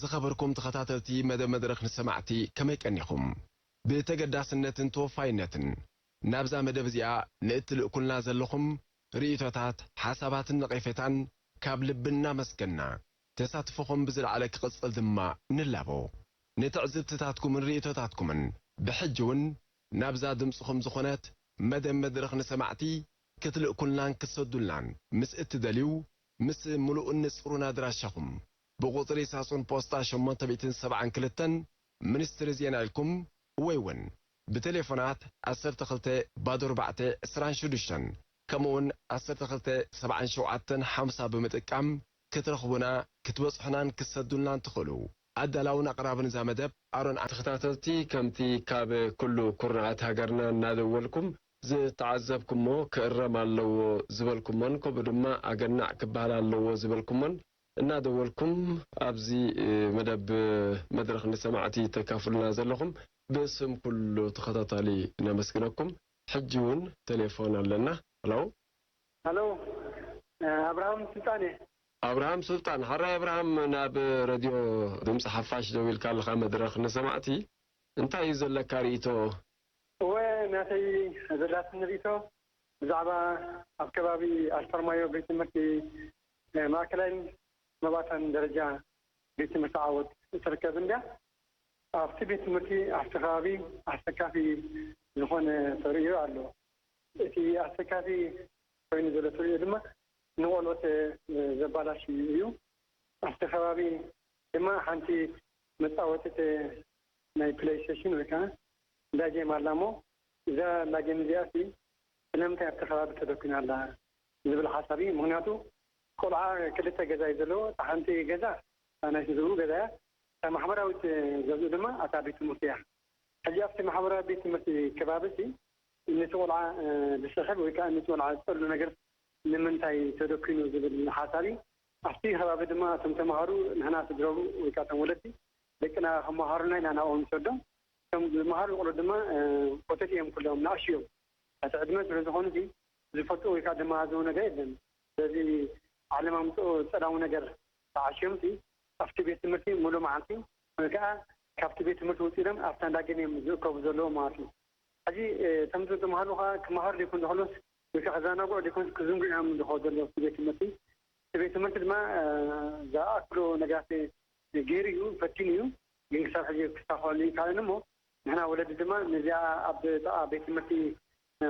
ዝኸበርኩም ተኸታተልቲ መደብ መድረኽ ንሰማዕቲ፣ ከመይ ቀኒኹም? ብተገዳስነትን ተወፋይነትን ናብዛ መደብ እዚኣ ንእትልእኩልና ዘለኹም ርእይቶታት፣ ሓሳባትን ነቐፌታን ካብ ልቢ እናመስገና፣ ተሳትፎኹም ብዝለዓለ ክቕጽል ድማ ንላቦ። ንትዕዝብትታትኩምን ርእይቶታትኩምን ብሕጂ እውን ናብዛ ድምጽኹም ዝኾነት መደብ መድረኽ ንሰማዕቲ ክትልእኩልናን ክትሰዱልናን ምስ እትደልዩ፣ ምስ ምሉእን ንጹርን ኣድራሻኹም ብቁጽሪ ሳጹን ፖስታ ሸሞንተ ሚእትን ሰብዓን ክልተን ሚኒስትሪ ዜና ኢልኩም ወይ እውን ብቴሌፎናት ዓሰርተ ክልተ ባዶ ኣርባዕተ ዕስራን ሽዱሽተን ከምኡ እውን ዓሰርተ ክልተ ሰብዓን ሸውዓተን ሓምሳ ብምጥቃም ክትረኽቡና፣ ክትበጽሑናን ክትሰዱልናን ትኽእሉ። ኣዳላውን ኣቕራብን እዛ መደብ ኣሮን ዓ- ተኸታተልቲ፣ ከምቲ ካብ ኩሉ ኩርናዓት ሃገርና እናደወልኩም ዝተዓዘብኩሞ ክእረም ኣለዎ ዝበልኩሞን ከምኡ ድማ ኣገናዕ ክበሃል ኣለዎ ዝበልኩሞን እናደወልኩም ኣብዚ፣ እ፣ መደብ መድረኽ ንሰማዕቲ ተካፍሉና ዘለኹም ብስም ኩሉ ተኸታታሊ ነመስግነኩም። ሕጂ እውን ቴሌፎን ኣለና። ሄሎ። ሄሎ፣ እ፣ ኣብርሃም ስልጣን እየ። ኣብርሃም ስልጣን፣ ሓራይ ኣብርሃም፣ ናብ ሬድዮ ድምፂ ሓፋሽ ደው ኢልካ ኣለኻ መድረኽ ንሰማዕቲ። እንታይ እዩ ዘለካ ርእይቶ? እወ፣ ናተይ ዘላትኒ ርእይቶ ብዛዕባ ኣብ ከባቢ ኣልፈርማዮ ቤት ትምህርቲ፣ እ፣ ማእከላይን መባእታን ደረጃ ቤት ትምህርቲ ዓወት እትርከብ እንድያ። ኣብቲ ቤት ትምህርቲ ኣብቲ ከባቢ ኣሰካፊ ዝኾነ ተርእዮ ኣሎ። እቲ ኣሰካፊ ኮይኑ ዘሎ ተርእዮ ድማ ንቆልዑት ዘባላሽ እዩ። ኣብቲ ከባቢ ድማ ሓንቲ መጻወቲት ናይ ፕሌይስቴሽን ወይ ከዓ እንዳ ጌም ኣላ እሞ፣ እዛ እንዳ ጌም እዚኣ ሲ ስለምንታይ ኣብቲ ከባቢ ተደኲና ኣላ ዝብል ሓሳብ እዩ። ምኽንያቱ ቆልዓ ክልተ ገዛ እዩ ዘለዎ። እታ ሓንቲ ገዛ እታ ናይ ስድርኡ ገዛ እያ። እታ ማሕበራዊት ገዝኡ ድማ ኣብታ ቤት ትምህርቲ እያ። ሕጂ ኣብቲ ማሕበራዊ ቤት ትምህርቲ ከባቢ ሲ ነቲ ቆልዓ፣ እ፣ ዝስሕብ ወይ ከዓ ነቲ ቆልዓ ዝፀሉ ነገር ንምንታይ ተደኲኑ ዝብል ሓሳብ እዩ። ኣብቲ ከባቢ ድማ እቶም ተምሃሩ ንሕና ስድረኡ ወይ ከዓ እቶም ወለዲ ደቅና ክመሃሩልና ኢና ናብኦም ንሰዶም። እቶም ዝመሃሩ ቆልዑ ድማ፣ እ፣ ኮተት እዮም፣ ኩሎም ንኣሽቱ እዮም። እቲ ዕድመ ስለ ዝኾኑ ሲ ዝፈልጡ ወይ ከዓ ዝመሃዘቡ ነገር የለን። ስለዚ ዓለም ኣምፅኦ ፀላዊ ነገር ተዓሽዮም ሲ ኣብቲ ቤት ትምህርቲ ሙሉእ መዓልቲ ወይ ከዓ ካብቲ ቤት ትምህርቲ ውፅእ ኢሎም ኣብታ እንዳ ጌም እዮም ዝእከቡ ዘለዉ ማለት እዩ። ሕጂ፣ እ፣ እቶም ተምሃሮ ከዓ ክመሃሩ ዘይኮኑ ዝኽእሉስ ወይ ከዓ ክዘናግዑ ዘይኮኑስ ክዝንግዑ እዮም ዝኸዱ ዘለዉ ኣብቲ ቤት ትምህርቲ። እቲ ቤት ትምህርቲ ድማ፣ እ፣ ዝኣክሎ ነገራት ገይሩ እዩ፣ ፈቲኑ እዩ። ግን ክሳብ ሕጂ ክሳኸዐሉ ይከኣልን እሞ ንሕና ወለዲ ድማ ነዚኣ ኣብ ጥቓ ቤት ትምህርቲ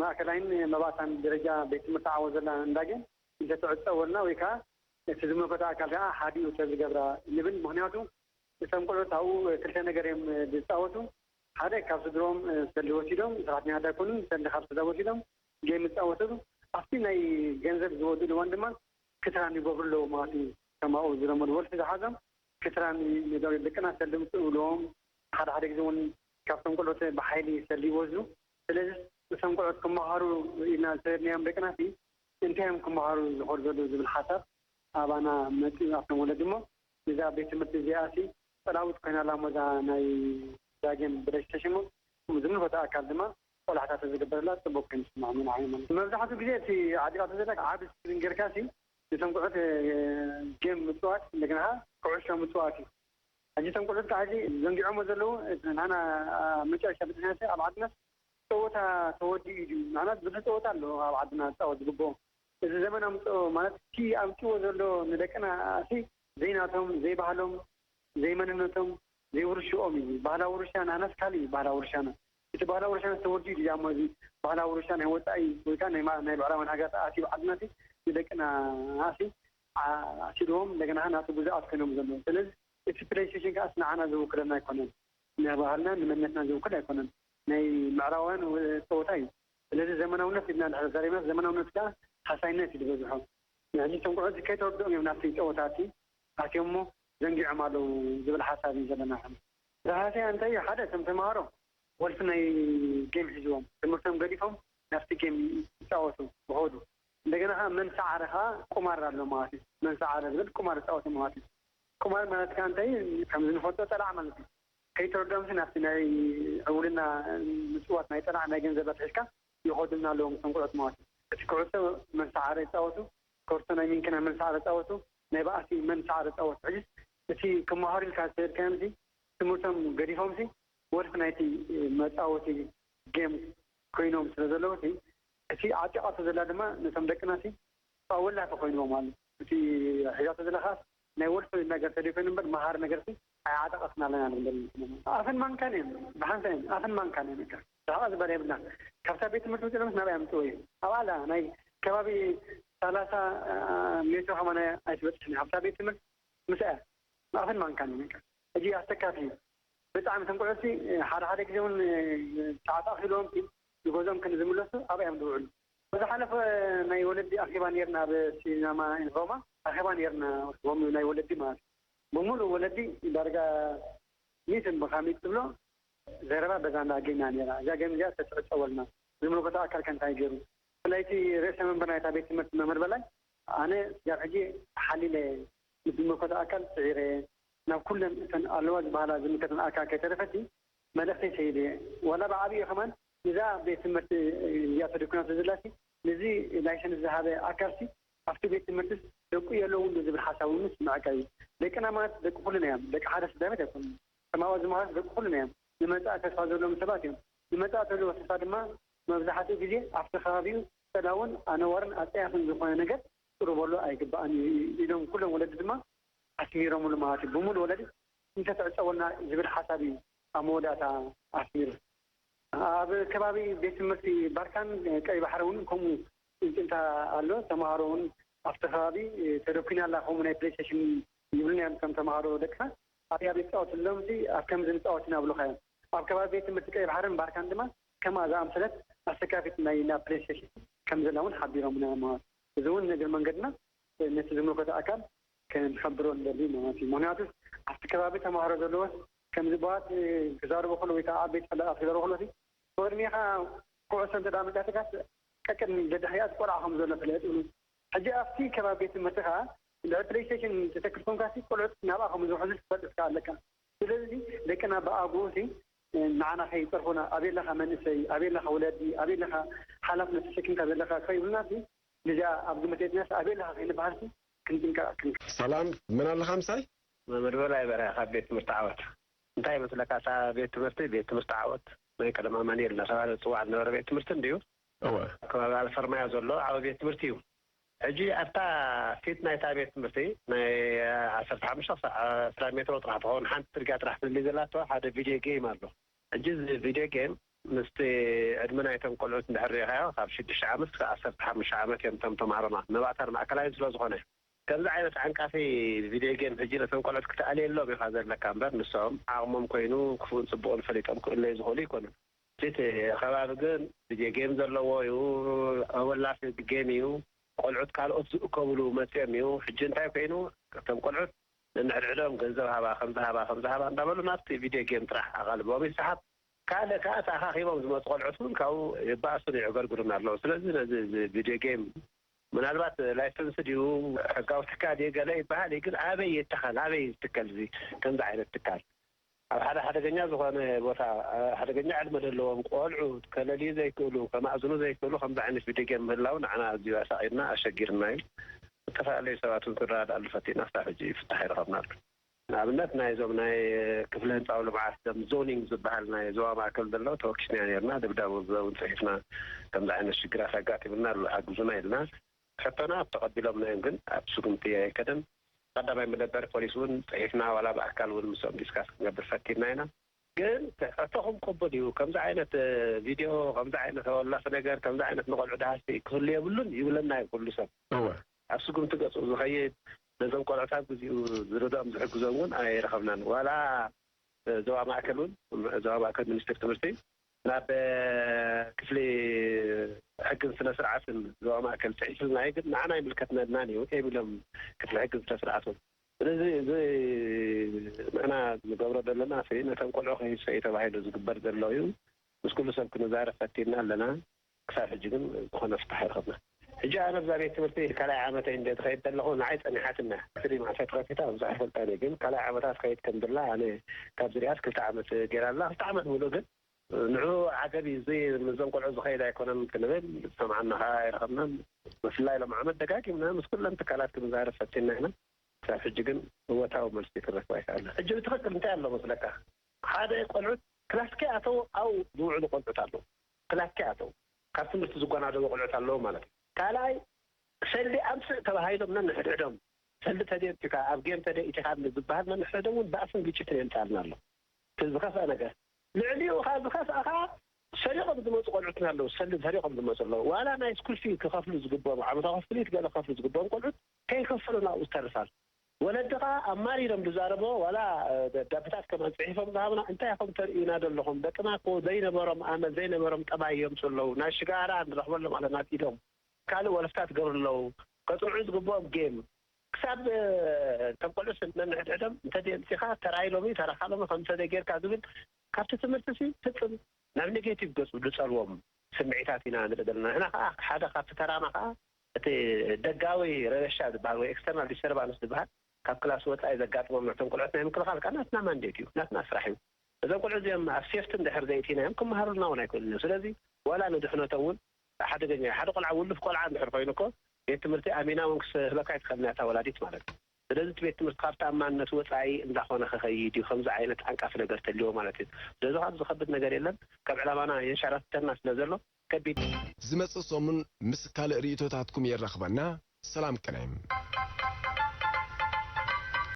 ማእከላይን መባእታን ደረጃ ቤት ትምህርቲ ዓወት ዘላ እንዳ ጌም እንተትዕጸወልና ወይ ከዓ እቲ ዝምልከቶ ኣካል ከዓ ሓዲኡ ተዝገብራ ንብል። ምኽንያቱ እቶም ቆልዑት ኣብኡ ክልተ ነገር እዮም ዝጻወቱ። ሓደ ካብ ስድርኦም ሰልዲ ወሲዶም፣ ሰራሕተኛታት ኣይኮኑን፣ ሰልዲ ካብ ስድራ ወሲዶም ጌም ይጻወቱ። ኣብቲ ናይ ገንዘብ ዝወድሉ እዋን ድማ ክትራን ይገብሩ ኣለዉ ማለት እዩ። ከም ኣብኡ ዝለመዱ ወልፊ ዝሓዞም ክትራን ንደቂ ደቅና ሰልዲ ምጽኡ ይብልዎም። ሓደ ሓደ ግዜ እውን ካብቶም ቆልዑት ብሓይሊ ሰልዲ ይወስዱ። ስለዚ እቶም ቆልዑት ክመሃሩ ኢልና ዝሰደድናዮም ደቅና ሲ እንታይ እዮም ክመሃሩ ዝኸዱ ዘለዉ ዝብል ሓሳብ ኣባና መጺኡ ኣብቶም ወለዲ እሞ እዛ ቤት ትምህርቲ እዚኣ ሲ ጸላዊት ኮይና ኣላ እሞ እዛ ናይ ዳግም ብለሽ ተሽሞ ዝምልከቶ ኣካል ድማ ቆላሕታ ተዝግበረላ ጽቡቅ ኮይኑ ይስምዓኒ ንዓይ ማለት እዩ። መብዛሕትኡ ግዜ እቲ ዓጢቓቶ ዘላ ዓቢ ስክሪን ጌርካ ሲ ነቶም ቆልዑት ጌም ምጽዋት እንደገና ኩዕሾ ምጽዋት እዩ። ሕጂ እቶም ቆልዑት ከዓ ሕጂ ዘንጊዖሞ ዘለዉ እቲ ንሕና ኣብ መጨረሻ በጺሕናዮ ኣብ ዓድና ጸወታ ተወዲኡ ድዩ? ንሕና ብዙሕ ጸወታ ኣሎ ኣብ ዓድና ዝጻወት ዝግብኦ። እዚ ዘመን ኣምጽኦ ማለት እቲ ኣምጽዎ ዘሎ ንደቅና ሲ ዘይናቶም ዘይባህሎም ዘይመንነቶም ዘይውርሽኦም እዩ። ባህላዊ ውርሻ ናህናስ ካልእ እዩ ባህላዊ ውርሻና። እቲ ባህላዊ ውርሻና ተወዲኡ ድዩ እሞ እዚ ባህላዊ ውርሻ ናይ ወጻኢ ወይ ከዓ ናይ ማ- ናይ ምዕራባውያን ሃገራት ኣትዩ ዓድና ሲ ንደቅና ሲ ኣሲድዎም እንደገና ናቱ ግዙኣት ኮይኖም ዘለዉ። ስለዚ እቲ ፕሌይስቴሽን ከኣስ ንዓና ዝውክለና ኣይኮነን። ንባህልና ንመንነትና ዝውክል ኣይኮነን። ናይ ምዕራባውያን ጸወታ እዩ። ስለዚ ዘመናውነት ኢልና እንድሕር ተዛሪብና ዘመናውነት ከኣ ሃሳይነት እዩ ዝበዝሖ። ንሕጂ እቶም ቆልዑት ከይተረድኦም እዮም ናብቲ ጸወታ እቲ ኣትዮም እሞ ዘንጊዖም ኣለዉ ዝብል ሓሳብ እዩ ዘለና። እቲ ሃሰያ እንታይ እዩ? ሓደ እቶም ተምሃሮ ወልፊ ናይ ጌም ሒዝዎም ትምህርቶም ገዲፎም ናብቲ ጌም ይጻወቱ ይኸዱ። እንደገና ከኣ መንሰዓረ ከኣ ቁማር ኣሎ ማለት እዩ። መንሰዓረ ዝብል ቁማር ይጻወቱ ማለት እዩ። ቁማር ማለት ከኣ እንታይ እዩ? ከምዚ ንፈልጦ ጠላዕ ማለት እዩ። ከይተረድኦምሲ ናብቲ ናይ ዕውልና ምጽዋት ናይ ጠላዕ ናይ ገንዘብ ኣትሒዝካ ይኸዱልና ኣለዎም እቶም ቆልዑት ማለት እዩ። እቲ ኩዕሶ መንሰዓረ ይጻወቱ፣ ኮርሶ ናይ ሚንኪና መንሰዓረ ይጻወቱ፣ ናይ ባእሲ መንሰዓረ ይጻወቱ። ሕጂስ እቲ ክመሃሩ ኢልካ ዝሰደድካዮም ሲ ትምህርቶም ገዲፎም ሲ ወርሒ ናይቲ መፃወቲ ጌም ኮይኖም ስለ ዘለዉ ሲ እቲ ዓጢቓቶ ዘላ ድማ ነቶም ደቅና ሲ ፃወላ ተኮይንዎም ኣሎ። እቲ ሒዛቶ ዘለኻስ ናይ ወልፊ ነገር ተደይኮይኑ እምበር መሃሪ ነገር ሲ ኣይዓጠቐትና ኣለና ንብል። ኣፍን ማንካን እዮም ብሓንሳ እዮም ኣፍን ማንካን እዮም እካ ዳሓ ዝበለ የብልና። ካብታ ቤት ትምህርቲ ውፅእ ምስ ናብኣ ምፅወ እዩ ኣብኣላ ናይ ከባቢ ሰላሳ ሜትሮ ከማና ኣይትበፅሕን ካብታ ቤት ትምህርቲ ምስኣ ማእኸል ማንካን እዩ። ሕጂ ኣስተካፊ እዩ። ብጣዕሚ ተንቁሑሲ ሓደ ሓደ ግዜ እውን ሰዓት ኣኺሎም ንገዝኦም ክንዝምለሱ ኣብኣ እዮም ዝውዕሉ። ብዝሓለፈ ናይ ወለዲ ኣኼባ ነርና ኣብ ሲነማ ሮማ ኣኼባ ነርና ም ናይ ወለዲ ማለት እዩ። ብምሉእ ወለዲ ዳርጋ ሚትን ብካሚት ትብሎ ዘረባ በዛ እንዳገና ነራ እዛ ገም እዚኣ ተትዕፀወልና ዝምልከቶ ኣካል ከንታይ ገይሩ ብፍላይ እቲ ርእሰ መንበር ናይታ ቤት ትምህርቲ መምህር በላይ ኣነ ስጋብ ሕጂ ተሓሊለ ምስ ዝምልከቶ ኣካል ስዒረ ናብ ኩለን እተን ኣለዋ ዝበሃላ ዝምልከተን ኣካል ከይተረፈቲ መልእክተይ ሰይደ ዋላ ብዓብዩ ከማን ንዛ ቤት ትምህርቲ እዚኣ ተደኩናቶ ዘላሲ ነዚ ላይሰንስ ዝሃበ ኣካልሲ ኣብቲ ቤት ትምህርትስ ደቁ የለውን ዝብል ሓሳብ እውን ስምዐካ እዩ። ደቅና ማለት ደቂ ኩልና እዮም። ደቂ ሓደ ስድራ ቤት ኣይኮኑን። ተማዋ ዝመሃሩ ደቂ ኩልና እዮም። ንመጻኢ ተስፋ ዘለዎም ሰባት እዮም። ንመጻኢ ዘለዎ ተስፋ ድማ መብዛሕትኡ ግዜ ኣብቲ ከባቢኡ ጸላውን ኣነዋርን ኣጸያፍን ዝኾነ ነገር ቅርበሉ ኣይግባእን እዩ ኢሎም ኩሎም ወለዲ ድማ ኣስሚሮምሉ ማለት እዩ። ብምሉእ ወለዲ እንተትዕጸወልና ዝብል ሓሳብ እዩ ኣብ መወዳእታ ኣስሚሩ። ኣብ ከባቢ ቤት ትምህርቲ ባርካን ቀይ ባሕሪ እውን ከምኡ ጭንጭንታ ኣሎ። ተምሃሮ እውን ኣብቲ ከባቢ ተደኩና ኣላ ከምኡ ናይ ፕሌይስቴሽን ይብሉና እዮም ከም ተምሃሮ ደቅና ኣብያ ቤት ፃወት ኣለምሲ ኣብ ከምዚ ንፃወት ኢና ብሉካ እዮም። ኣብ ከባቢ ቤት ትምህርቲ ቀይ ባሕርን ባርካን ድማ ከምኣ ዝኣምሰለት ኣሰካፊት ናይ ናብ ፕሌይስቴሽን ከም ዘላ እውን ሓቢሮምና እዮም። እዚ እውን ንእግሪ መንገድና ነቲ ዝምልከቶ ኣካል ክንሕብሮ ንደሊ ማለት እዩ። ምክንያቱ ኣብቲ ከባቢ ተምሃሮ ዘለዎስ ከምዚ ባት ክዛረቡ ከሎ ወይ ከዓ ዓበይቲ ፈላጣት ክዛረቡ ከሎ ቅድሚኻ ኩዕሶ እንተ መጫትካስ ቀቅድሚ ደድሕሪኣ ቆልዓ ከም ዘሎ ፍለጥ ይብሉ። ሕጂ ኣብቲ ከባቢ ቤት ትምህርቲ ከዓ ልዕሊ ፕሌይስቴሽን ተተክል ኮንካሲ ቆልዑት ናብኣ ከም ዝውሕዙ ክትፈልጥ ኣለካ። ስለዚ ደቅና ብኣግኡ ሲ ንዓና ከይፀርፉና ኣበይ ኣለካ መንእሰይ ኣበይ ኣለካ ወለዲ ኣበይ ኣለካ ሓላፍነት ተሸኪምካ ዘለካ ከይብሉና ሲ ነዚኣ ኣብ ግምት የእትናስ ኣበይ ኣለካ ከይንበሃል ሲ ክንጥንቀቅ ክንክ ሰላም መን ኣለኻ ምሳይ? መምህር በላይ በርሀ ካብ ቤት ትምህርቲ ዓወት። እንታይ ይመስለካ እታ ቤት ትምህርቲ ቤት ትምህርቲ ዓወት ናይ ቀደም ኣማኑኤል እናተባህለ ዝፅዋዕ ዝነበረ ቤት ትምህርቲ እንድዩ። እወ። ኣብ ከባቢ ኣልፈርማዮ ዘሎ ዓቢ ቤት ትምህርቲ እዩ። ሕጂ ኣብታ ፊት ናይታ ቤት ትምህርቲ ናይ ዓሰርተ ሓሙሽተ ክሳዕ ዕስራ ሜትሮ ጥራሕ ትኸውን ሓንቲ ፅርግያ ጥራሕ ትልይ ዘላቶ ሓደ ቪድዮ ጌም ኣሎ። ሕጂ እዚ ቪድዮ ጌም ምስቲ ዕድመ ናይቶም ቆልዑት እንድሕር ሪኢኻዮ ካብ ሽዱሽተ ዓመት ክሳብ ዓሰርተ ሓሙሽተ ዓመት እዮም እቶም ተምሃሮና መባእታን ማእከላይን ስለ ዝኾነ ከምዚ ዓይነት ዓንቃፊ ቪድዮ ጌም ሕጂ ነቶም ቆልዑት ክትኣልየሎም ኢኻ ዘለካ እምበር ንሶም ዓቕሞም ኮይኑ ክፉእን ጽቡቕን ፈሊጦም ክእለዩ ዝኽእሉ ኣይኮኑን። እቲ ከባቢ ግን ቪድዮ ጌም ዘለዎ እዩ፣ ኣወላፊ ጌም እዩ፣ ቆልዑት ካልኦት ዝእከብሉ መጺኦም እዩ። ሕጂ እንታይ ኮይኑ እቶም ቆልዑት ነንሕድሕዶም ገንዘብ ሃባ ከምዚ ሃባ ከምዚ ሃባ እንዳበሉ ናብቲ ቪድዮ ጌም ጥራሕ ኣቓልቦም ይሰሓብ። ካልእ ከዓ ተኣኻኺቦም ዝመፁ ቆልዑት እውን ካብኡ ይበኣሱን የዕገርግሩን ኣለዉ። ስለዚ ነዚ እዚ ቪድዮ ጌም ምናልባት ላይሰንስ ድዩ ሕጋዊ ትካል ድዩ ገለ ይበሃል እዩ፣ ግን ኣበይ ይተኸል? ኣበይ እዩ ትከል እዚ ከምዚ ዓይነት ትካል? ኣብ ሓደ ሓደገኛ ዝኾነ ቦታ ሓደገኛ ዕድመ ዘለዎም ቆልዑ ከለልዩ ዘይክእሉ ከማእዝኑ ዘይክእሉ ከምዚ ዓይነት ቪድዮ ጌም ምህላው ንዓና ኣዝዩ ኣሳቒና ኣሸጊርና እዩ። ዝተፈላለዩ ሰባት እውን ክረዳድኣሉ ፈቲና ክሳብ ሕጂ ፍታሕ ኣይረኸብናሉ። ንኣብነት ናይዞም ናይ ክፍለ ህንፃዊ ልምዓት ዞም ዞኒንግ ዝበሃል ናይ ዞባ ማእከል ዘለዉ ተወኪስና ነርና። ደብዳበ እውን ፅሒፍና ከምዚ ዓይነት ሽግራት ኣጋጢሙና ኣሎ ሓግዙና ኢልና ሕቶና ተቐቢሎምና እዮም ግን ኣብ ስጉምቲ ኣይከደን። ቀዳማይ መደበር ፖሊስ እውን ፅሒፍና ዋላ ብኣካል እውን ምስኦም ዲስካስ ክንገብር ፈቲና ኢና። ግን ሕቶኹም ቅቡል እዩ። ከምዚ ዓይነት ቪድዮ ከምዚ ዓይነት ኣወላፊ ነገር ከምዚ ዓይነት ንቆልዑ ደሃሲ ክህሉ የብሉን ይብለና እዩ ኩሉ ሰብ። እወ። ኣብ ስጉምቲ ገፁ ዝኸይድ ነዞም ቆልዑት ኣብ ግዚኡ ዝርድኦም ዝሕግዞም እውን ኣይረኸብናን። ዋላ ዞባ ማእከል እውን ዞባ ማእከል ሚኒስትር ትምህርቲ ናብ ክፍሊ ሕግን ስነ ስርዓትን ዞባ ማእከል ፅሒፍልና እዩ፣ ግን ንዓና ኣይምልከትነናን እዩ እዮም ኢሎም ክፍሊ ሕግን ስነ ስርዓትን። ስለዚ እዚ ንሕና ንገብሮ ዘለና ነቶም ቆልዑ ከይስፈዩ ተባሂሉ ዝግበር ዘሎ እዩ። ምስ ኩሉ ሰብ ክንዛረብ ፈቲንና ኣለና። ክሳብ ሕጂ ግን ዝኾነ ፍታሕ ኣይረኸብናን። ሕጂ ኣነ ኣብዛ ቤት ትምህርቲ ካልኣይ ዓመተይ እንድየ ዝኸይድ ዘለኹ ንዓይ ፀኒሓትና እያ። ክፍሊ መዓስ እያ ተኸፊታ ብዙሕ ኣይፈልጣን እየ፣ ግን ካልኣይ ዓመታ ትኸይድ ከም ዘላ ኣነ ካብ ዝሪኣስ ክልተ ዓመት ገይራ ኣላ። ክልተ ዓመት ሙሉእ ግን ንዕኡ ዓገብ እዩ፣ እዚ ምስዞም ቆልዑ ዝኸይድ ኣይኮነን ክንብል ዝሰምዓና ኸዓ ኣይረኸብናን። ብፍላይ ሎም ዓመት ደጋጊምና ምስ ኩለን ትካላት ክንዛረብ ፈቲንና ኢና። ክሳብ ሕጂ ግን እወታዊ መልሲ ክንረክብ ኣይከኣልና። ሕጂ ብትኽክል እንታይ ኣሎ መስለካ? ሓደ ቆልዑት ክላስ ከይኣተው ኣብኡ ዝውዕሉ ቆልዑት ኣለዉ። ክላስ ከይኣተው ካብ ትምህርቲ ዝጓናደቡ ቆልዑት ኣለዉ ማለት እዩ። ካልኣይ ሰልዲ ኣምፅእ ተባሂሎም ነንሕድሕዶም ሰልዲ ተደይእትካ ኣብ ጌም ተደይእትካ ዝበሃል ነንሕድሕዶም እውን ባእስን ግጭትን የምፅኣልና ኣሎ። እቲ ዝኸፍአ ነገር ልዕሊኡ ካ ዝኸፍአ ካ ሰሪቖም ዝመፁ ቆልዑትና ኣለዉ። ሰልዲ ሰሪቖም ዝመፁ ኣለዉ። ዋላ ናይ ስኩል ፊ ክኸፍሉ ዝግብኦም ዓመታዊ ክፍሊት ገለ ክኸፍሉ ዝግብኦም ቆልዑት ከይከፈሉ ናብኡ ዝተርፋል። ወለዲ ኸዓ ኣማሪሮም ዝዛረብዎ ዋላ ደብዳቤታት ከም ፅሒፎም ዝሃቡና እንታይ ኢኹም ተርእዩና ዘለኹም? ደቅና እኮ ዘይነበሮም ኣመል ዘይነበሮም ጠባይ የምፅኡ ኣለዉ። ናይ ሽጋራ ንረኽበሎም ኣለና ኢዶም ካልእ ወለፍታት ገብሩ ኣለዉ። ከፅንዑ ዝግብኦም ጌም ክሳብ ከም ቆልዑ ነንሕድሕዶም እንተዘየምፂኻ ተራይ ሎሚ ተራኻ ሎሚ ከም እንተዘይጌርካ ዝብል ካብቲ ትምህርቲ ሲ ፍፅም ናብ ኔጌቲቭ ገፁ ዝፀልዎም ስምዒታት ኢና ንርኢ ዘለና። ንሕና ከዓ ሓደ ካብቲ ተራና ከዓ እቲ ደጋዊ ረበሻ ዝበሃል ወይ ኤክስተርናል ዲስተርባንስ ዝበሃል ካብ ክላስ ወፃኢ ዘጋጥሞም ንዕቶም ቆልዑት ናይ ምክልኻል ከዓ ናትና ማንዴት እዩ፣ ናትና ስራሕ እዩ። እዞም ቆልዑ እዚኦም ኣብ ሴፍቲ እንድሕር ዘእቲናዮም ክመሃሩልና እውን ኣይክእሉን እዮም። ስለዚ ዋላ ንድሕነቶም እውን ሓደገኛ እዩ። ሓደ ቆልዓ ውሉፍ ቆልዓ እንድሕር ኮይኑ እኮ ቤት ትምህርቲ ኣሚና እውን ክስህበካ ኣይትኽእልን እያ እታ ወላዲት ማለት እዩ። ስለዚ እቲ ቤት ትምህርቲ ካብ ተኣማንነት ወፃኢ እንዳኾነ ክኸይድ እዩ። ከምዚ ዓይነት ዓንቃፊ ነገር ተልዎ ማለት እዩ። ስለዚ ካብ ዝኸብድ ነገር የለን። ካብ ዕላማና የንሸራትተና ስለ ዘሎ ከቢድ ዝመጽእ ሰሙን ምስ ካልእ ርእይቶታትኩም የራኽበና። ሰላም ቅነ።